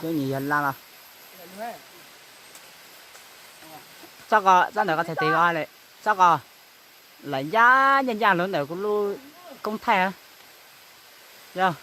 Cov nyuam yog lan los. Txhob kos, txhob ntawm koj txhais tes ko li. Txhob kos, lawv ncaj ncaj ncaj hluav ntawm kuv lub koob thaij. Yog,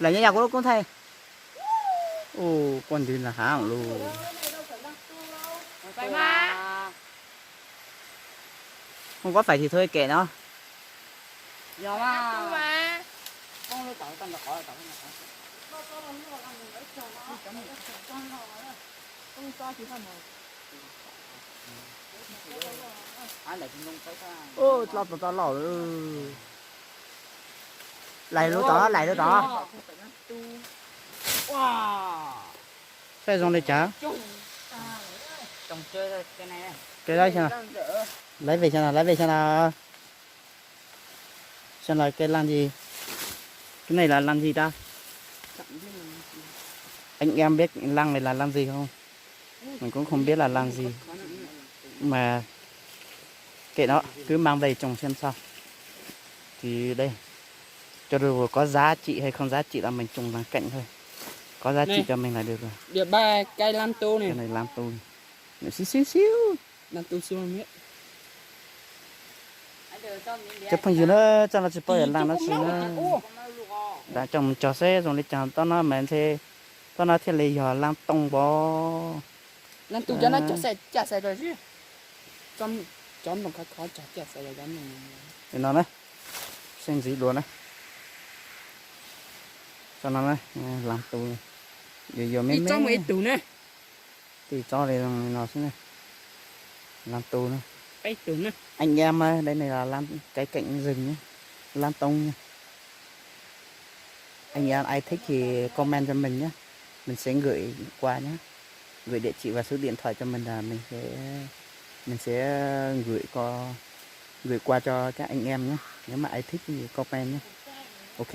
lawv ncaj ncaj kuv lub koob thaij. Ua, koj ntws na hav lus. Không có phải thì thôi kệ nó. Ua, tlo tau tau loj lawm. Lais lub tod, lais lub tod. Saib zoo li cas. Laiv ve xyov no, laiv ve xyov no. Xyov no kev laj ntsis. Cái này là làm gì ta? Anh em biết lăng này là làm gì không? Mình cũng không biết là làm gì. Mà kệ nó, cứ mang về trồng xem sao. Thì đây, cho dù có giá trị hay không giá trị là mình trồng làm cảnh thôi. Có giá trị cho mình là được rồi. Địa ba cái lan tu này. Cái này lan tu này. Xíu xíu xíu. Lan tu xíu không biết. Cov phooj ywg na, txoj no tsis paub yog lan no tsis na. Coj mus cog seb zoo li cas, toj no mas ntshe, toj no thiaj li yog lan tooj pov. Lan tu cov no cog xais caj xais rau xwb. Cov nploos khov khov cog caj xais rau cov nploos. No na, seb ntxiv dua na. Txoj no na, lan tu, yuav yuav me me. Tij tsob li no xwb na. Lan tu na. Anh em ơi, đây này là lan, cái cạnh rừng nhé. Lan tông nhé. Anh em ai thích thì comment cho mình nhé. Mình sẽ gửi qua nhé. Gửi địa chỉ và số điện thoại cho mình là mình sẽ, mình sẽ gửi qua, gửi qua cho các anh em nhé. Nếu mà ai thích thì comment nhé. Ok.